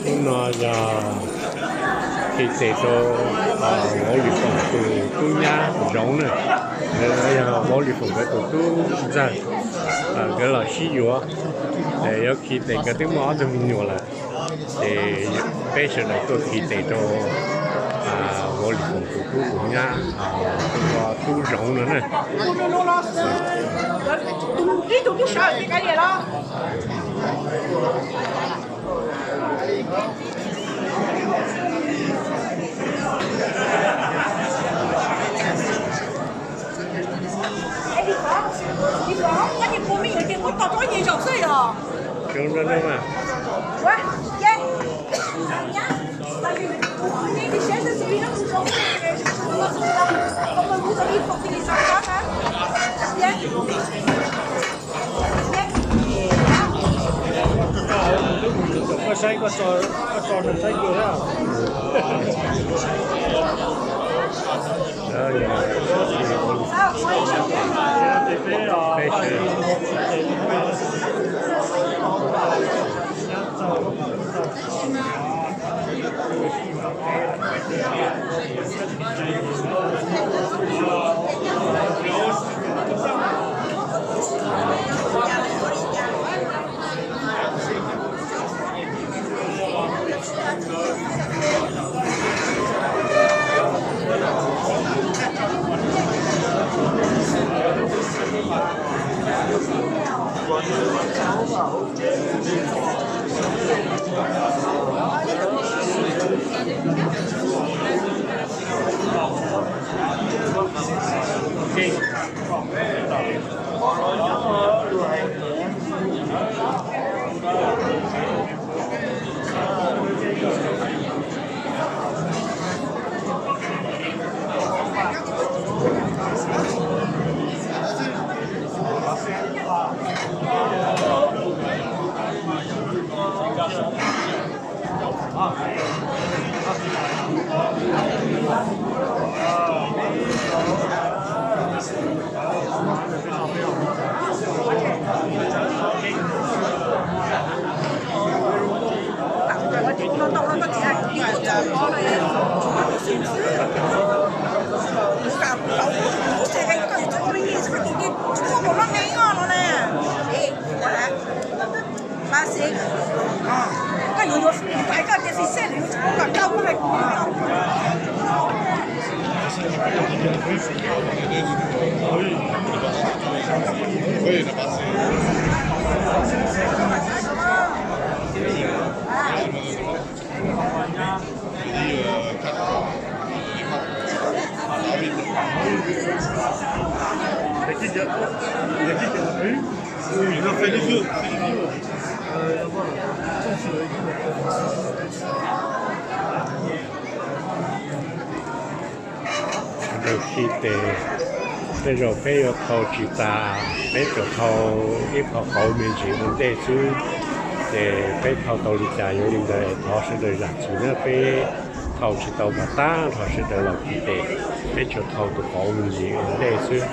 Hnub no yog khi tes rau Vauv Lis Foom tus tub nyab tus zoov na, yog Vauv Lis Foom nkawd tus tub ntxawg, nkawd los sib yuav, yuav khi tes, nkawd twb muaj ob tug me nyuam lawm, ces peb sawv daws tuaj khi tes rau Vauv Lis Foom tus tub tus nyab, tus tub zoov no na. Koj saib, koj tso, koj tso nws saib kua thiab. Sawv daws khi tes, tej zaum peb yuav thau tsis tas, peb tsuas thau ib qho qauv me ntsis ua ntej xwb. Ces peb thau tau li cas yuav li ntawd, thov sawv daws zam txim nawb, peb thau tsis tau mas tab nrho sawv daws los khi tes, peb tsuas thau tus qauv me ntsis ua ntej xwb.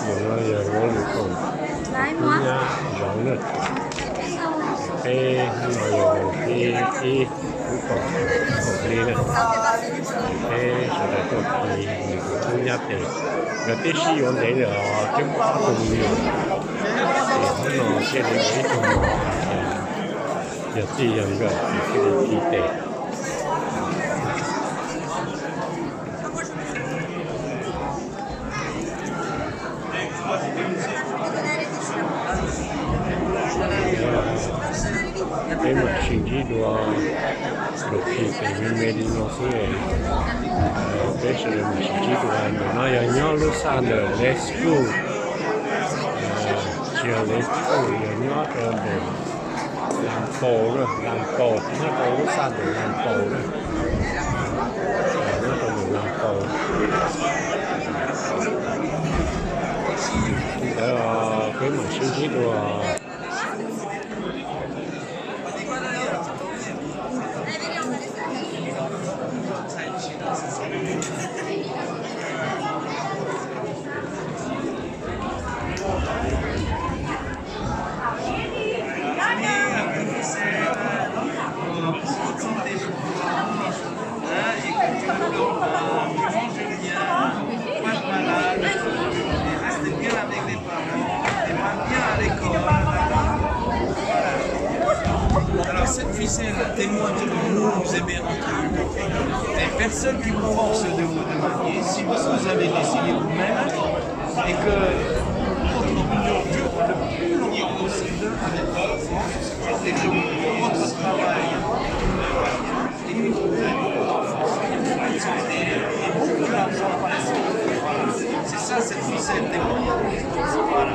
Ntawm no yog lub lwm koom, ib nyab zov na. Peb hnub no yog ib, ib lub koom, koom hli na. Peb sawv daws tuaj khi nws tus tub nyab tes, nkawd twb sib yuav ntev lawm os, twb pab tus me nyuam, ces hnub no thiaj li ua ib tug mov, yog txij yog nkawm ces thiaj li khi tes. Peb mam sib ntsib dua, lus khi tes me me li no xwb. Peb sawv daws mam sib ntsib dua. Ntawm no yog nyob lub xaj ntawm Let's Go, tsis yog Let's Go, yog nyob rau ntawm Las Paus na, Las Paus, nyob rau lub xaj ntawm Las Paus na. Nyob rau ntawm Las Paus. Li ntawd peb mam sib ntsib dua. Alors, cette ficelle témoigne que vous nous aimez en tant que des personnes qui vous forcent de vous marier. Si vous, vous avez décidé vous-même et que votre union dure le plus longtemps possible avec votre enfant et que votre travail et beaucoup d'argent. C'est ça, cette ficelle témoigne. Voilà.